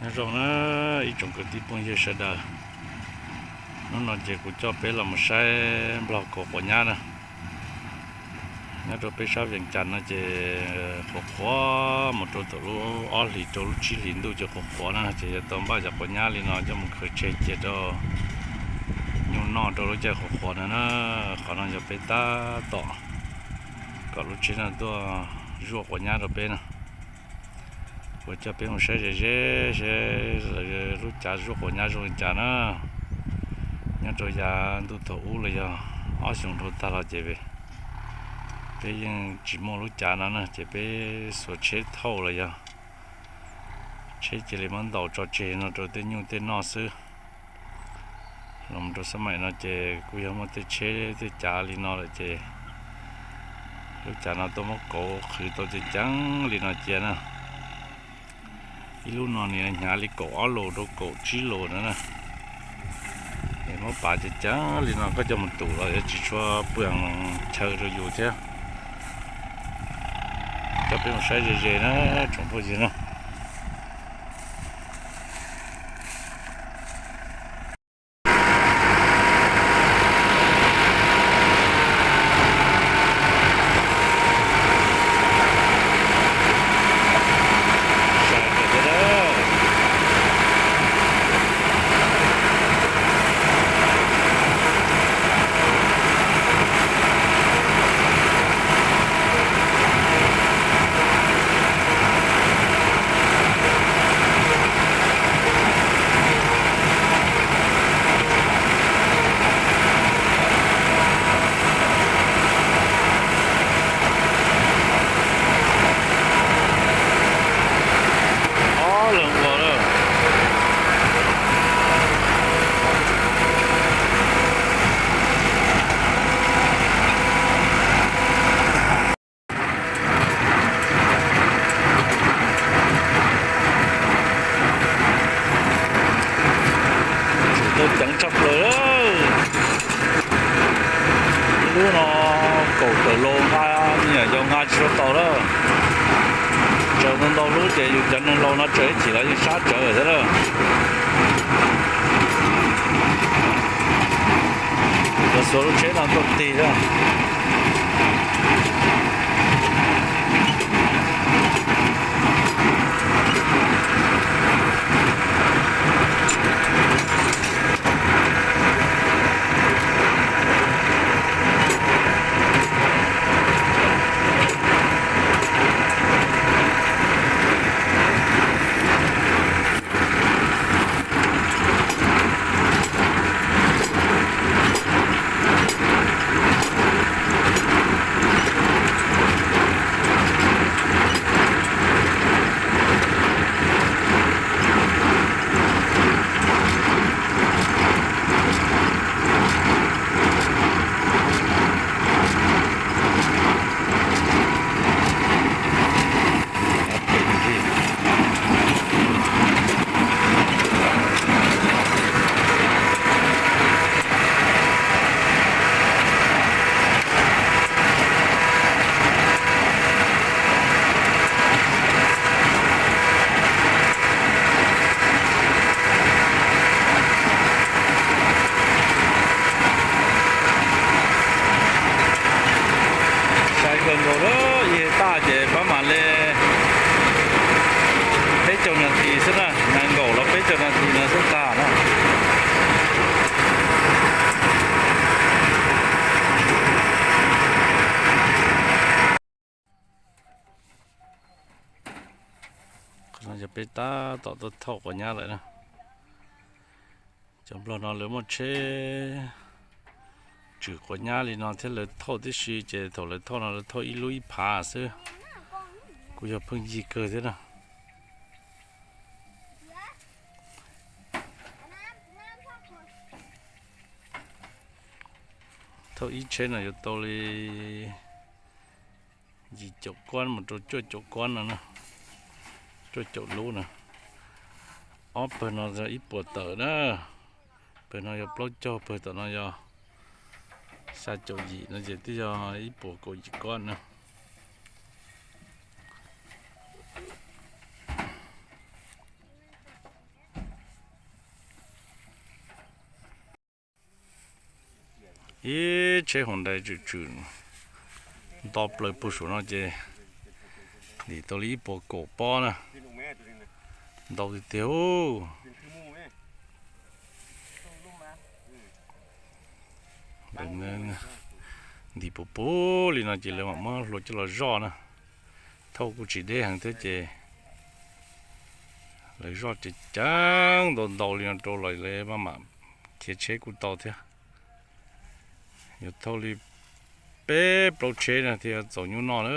Nyob zoo na ib tsoom kwv tij phooj ywg sawv daws, hnub no ces kuv coj peb los mus saib nplog kaus quav nyab na. Nyob rau peb sab Vees Cas no ces qhuav qhuav mus rau thaum lub ob hlis rau lub tsib hlis ntuj ces qhuav qhuav na ces yuav tau npaj cov quav nyab li no coj mus khaws tseg cia rau nyuj noj rau lub caij qhuav qhuav no na. Qhov no yog peb tab tom kom lub tsheb no tuaj zuaj quav nyab rau peb no. Kuv coj peb mus saib ze ze seb lawv lub cav zuaj quav nyab zoo li cas na. Nyob rau yav ntuj thaum ub los yog ob xyoos dhau tag los ces peb yeej tsis muaj lub cav no na ces peb xuas tsheb thauj los yog tsheb cia li muab ntaus tso tseg no rau tej nyuj tej noj xwb. Los rau xab maim no ces kuj yog muaj tej tsheb tej cav li no lawm ces lub cav no tuaj muab kauv qhwv tau ceev ceev li no cia na. Ib lub no nws hnyav li kaum ob lus rau kaum tsib lus na. Muab pav ceev ceev li no koj coj mus tum los yuav tsis tshua pw chaw rau yus thiab. Coj peb mus saib ze ze na tsoom phooj ywg na. Ob leeg ua lawm. Tau ceev tshaj plaws. Lub no kaum tawm laus nqa, me nyuam yaus nqa tsis tau tau lawm. Tsaws ntau ntau lub ces yus cov neeg laus no tsaws ib chim los yeej sab tsawv thiab lawm. Cov xuas lub tsheb no tuaj tig lawm. Sai kawg nkaus lawm, ib tag ces pab mam li peb caug nas this xwb na, nees nkaum los peb caug nas this no xwb tag na. Qhov no yog peb tab tom tuaj thauj quav nyab lawm na. Cov nplog no lawv muaj tsheb tswm quav nyab li no thiab lawv thauj tib si ces thaum lawv thauj no lawv thauj ib lub ib phav xwb. Kuj yog pheej yig kawg thiab na. Thauj ib tsheb no yuav tau li yim caum kuab mus rau cuaj caum kuab no, cuaj caum lub na. Ob pawg no yog ib puas tawm na, pawg no yog plaub caug, pawg tom no yog xya caum yim no ces twb yog ib puas kaum yim kuab na. Ib tsheb Hyundai tswm tswm nto plaws puag saum no ces ntim tau li ib puas kaum pob na. Ntau tiag tiag. Ntim puv puv li no ces lawv mam muab hlua coj los zoj na. Thauj kuj tsis deb heev thiab ces lawv zoj ceev ceev ntau ntau li no rau los lawv maj mam khiav tsheb kuj tau thiab. Yuav thauj li peb plaub tsheb na thiaj txaus nyuj noj na.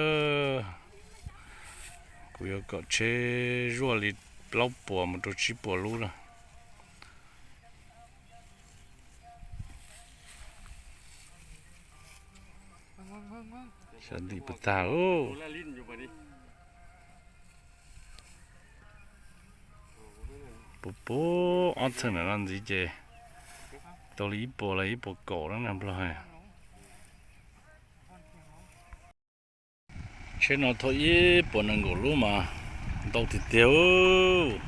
Kuv yuav kom tsheb zuaj li plaub puas mus rau tsib puas lub na. Xyov ntim puas tag. Puv puv ob txheej ntawm no ntxiv ces tau li ib puas los ib puas kaum na Nplog. Tsheb no thauj ib puas nees nkaum lub mas ntau tiag tiag.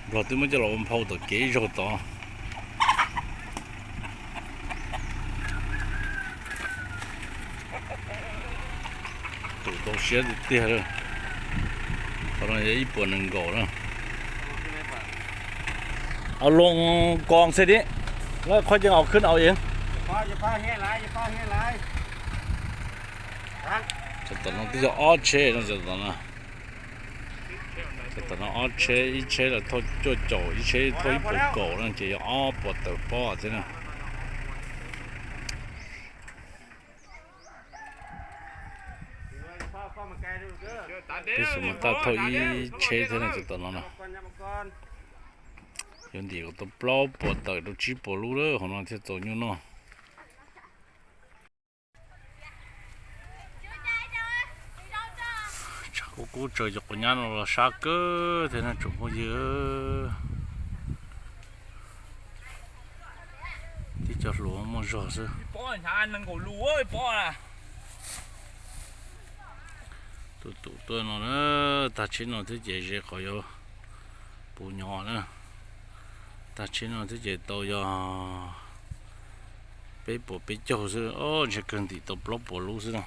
Nplog twb muab coj los ua nphau tom kev ib zaug tod. Tus tau siab tiag tiag. Qhov no yog ib puas nees nkaum na. Alo, con xe đi. Nó khoan chân ổ khớp ổ yếm. Cov tom no twb yog ob tsheb no, cov tom no. Cov tom no ob tsheb, ib tsheb los thauj cuaj caum, ib tsheb thauj ib puas kaum no ces yog ob puas tawm pob thiab na. Peb xub mas taj thauj ib tsheb thiab no cov tom no na. Yuav ntim kom tau plaub puas tawm rau tsib puas lub lawm hauv no thiaj txaus nyuj noj. Tshav kub kub tsaws cov quav nyab no los sab kawg thiab na tsoom phooj ywg. Tib co hluas muaj zog xwb. Tus tus tuaj no na, tag tsheb no thiab ces ze qhov yuav puv nyov na. Tag tsheb no thiab ces tau yog peb puas peb caug xwb, ntshe kawg ntim tau plaub puas lub xwb no.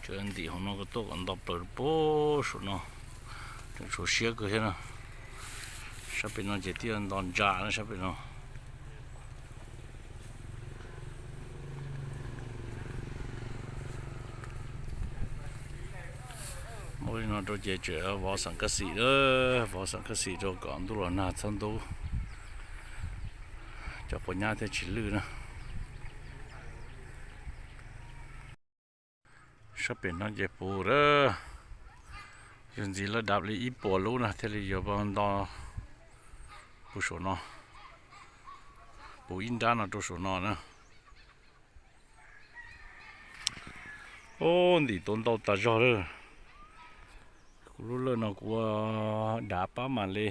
Tseem ntim hauv no kom tuaj kom nto plaws puag saum no, tseem tshuav siab kawg thiab no. Sab pem no ces twb yog nto ntsa na sab pem no. Muab li no rau ces tseem vov xam kab xim lawm, vov xam kab xim rau kom ntuj los nag txhob ntub, cov quav nyab thiaj tsis lwj na. Sab pem no ces puv lawm, yog ntxiv lawv dav li ib puas lub na thiaj li yuav nto puag saum no, puv ib nrab no rau saum no na. Ub, ntim tau ntau tas zog lawm. Kuv lub lawj no kuv ua dav pab mam li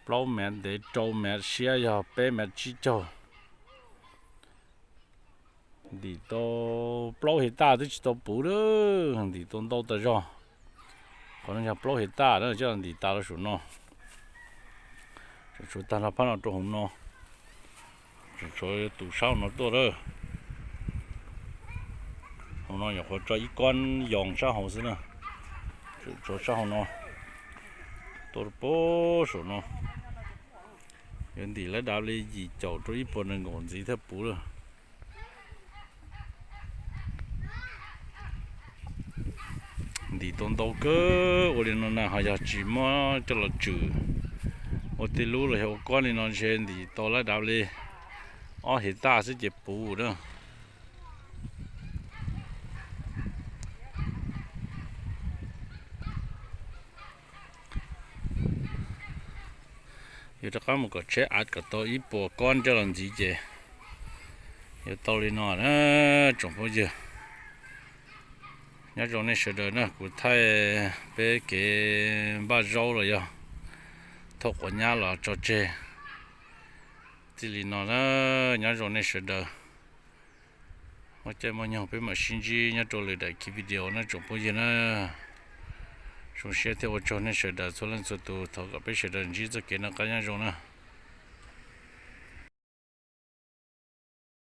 plaub mev ntev rau mev siab yog peb mev tsib caug. Ntim tau plaub his taj twb tsis tau puv lawm, ntim tau ntau tas zog. Qhov no yog plaub his taj na, coj ntim tas rau saum no. Tseem tshuav tag nrho phab no rau hauv no. Tseem tshuav tus sab hauv no tuaj lawm. Hauv no nyuam qhuav tso ib kob yoos sab hauv xwb na. Tseem tshuav sab hauv no tuaj puag saum no. Yuav ntim lawv dav li yim caum rau ib puas nees nkaum ntxiv thiaj puv lawm. Ntim tau ntau kawg ua li no na ho yog tsis muab coj los tswm ua tej lub los yog ua kob li no ntshe ntim tau lawv dav li ob his taj xwb ces puv na. Yuav rov qab mus kom tsheb av kom tau ib puas kob coj los ntxiv ces yuav tau li no na tsoom phooj ywg. Nyob zoo nej sawv daws na, kuv thaij peb kev npaj zaub los yog thauj quav nyab los tso tseg txij li no na. Nyob zoo nej sawv daws, muaj caij muaj nyoog peb mam sib ntsib nyob rau lwm daim video na tsoom phooj ywg na. Zoo siab thiab ua tsaug nej sawv daws txhua leej txhua tus, thov kom peb sawv daws ntsib txoj kev noj qab nyob zoo na.